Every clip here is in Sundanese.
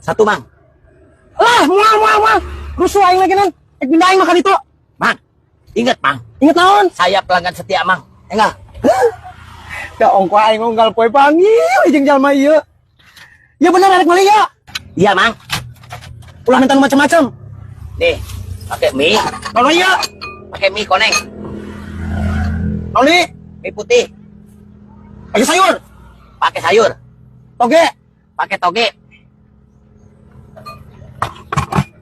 Satu, Mang. Lah, moal moal moal. Rusuh aing lagi nan. Ek pindah aing mah ka ditu. Mang, inget, Mang. Inget naon? Saya pelanggan setia, Mang. Enggak. Da ongko aing unggal poe panggil jeung jalma ieu. Ya bener arek meuli ya. Iya, Mang. Ulah minta nu macem-macem. Nih, pakai mie, Kalau iya, pakai mie koneng, naon deui? Mie putih, Pakai sayur, pakai sayur, toge. Pakai toge.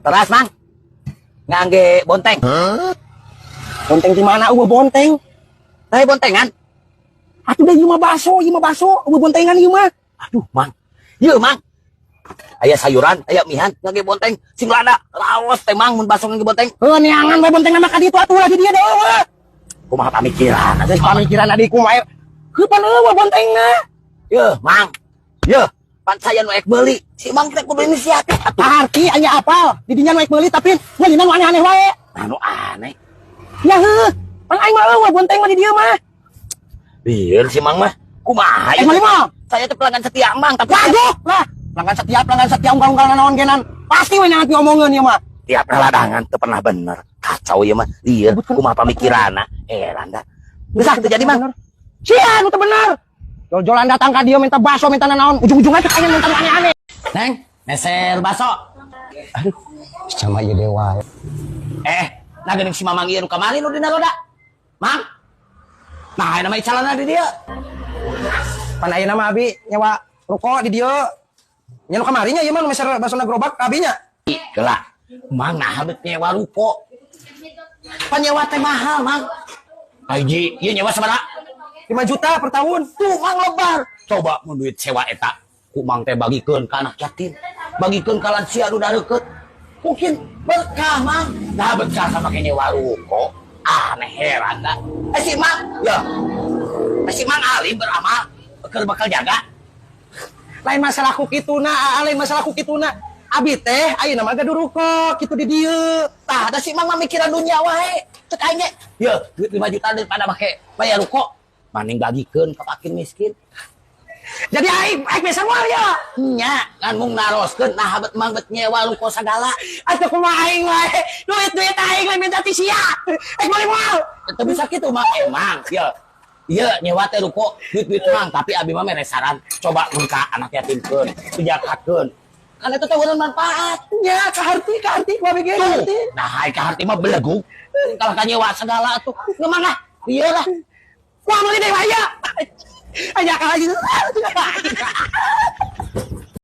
Teras, Mang. Ngangge bonteng. Bonteng di mana euweuh bonteng? Tapi bontengan. Atuh da ieu mah baso, ieu mah baso, euweuh bontengan ieu mah. Aduh, Mang. Iya, Mang. Aya sayuran, aya mihan, ngangge bonteng. Sing lada, raos teh, Mang, mun baso ngangge bonteng. Heuh, neangan bae bonteng mah ka ditu atuh lah di dieu da euweuh. Kumaha pamikiran? Geus pamikiran adikku mah. Heuh, pan euweuh bontengna. Ye, Mang. Ye, pan saya nu ek meuli. Si Mang teh kudu inisiatif atuh. Arti aya apal, di dinya nu ek meuli tapi meulina nu aneh-aneh wae. Anu aneh. Ya heuh, pan aing mah euweuh bonteng mah di dieu mah. Biar si Mang mah. Kumaha Eh, ieu? meuli mah. Saya teh pelanggan setia Mang, tapi Waduh, lah, pelanggan setia unggal-unggal naon genan. Pasti we nyangat diomongeun ieu mah. Tiap ladangan teu pernah bener. Kacau ieu mah. Lieur, kumaha pamikiranna. Heran dah. Geus ah, teu jadi, Mang. Sia, nu teu bener. Jol-jolan datang ka dieu minta bakso, minta naon, ujung-ujungnya teh pengen minta nu aneh-aneh. Neng, meser baso. Aduh, sama ieu dewa. Eh, nah geuning si Mamang ieu nu kamari nu dina roda. Mang. Nah, aya nama calana di dieu. Pan ayeuna mah abi nyewa ruko di dieu. Nya nu kamari nya ieu mah nu meser basona gerobak abi nya. Gelah. Mang, nah bet nyewa ruko. Pan nyewa teh mahal, Mang. Hiji, ieu nyewa sabaraha? 5 juta per tahun. Tuh, Mang, lebar. Coba mun duit sewa eta ku Mang teh bagikeun ka anak yatim, bagikeun ka lansia nu dareukeut. Mungkin berkah, Mang. Nah, berkah sama kayak nyewa ruko. Aneh, heran dah. Eh, si Mang, ya. Eh, si Mang alim beramal, bakal bakal jaga. Lain masalah ku kituna, aa, lain masalah ku kituna. Abi teh ayeuna mah gaduh ruko kitu di dieu. Tah, da si Mang mah mikiran dunia wae. Cek aing ge. Ya, duit 5 juta daripada make bayar ruko, mending bagikeun ka fakir miskin. Jadi aing aing bisa moal ya. Nya, ngan mung naroskeun nah bet Mang bet nyewa ruko sagala. Atuh kumaha aing wae. Duit-duit aing lain minta ti sia. Aing meuli moal. Teu bisa kitu, Mang. Emang, ya. Iya, nyewa teh ruko, duit-duit Mang, tapi abi mah mere saran, coba mun ka anak yatimkeun, sejakatkeun. Kan eta teh eureun manfaat. Nya kaharti kaharti ku abi ge Tuh, kaharti. Nah hai kaharti mah belegug. Kalah ka nyewa segala tuh. Ngemang ah. Iya lah. Wah, meuli deui wae ya. Aya ka lagi.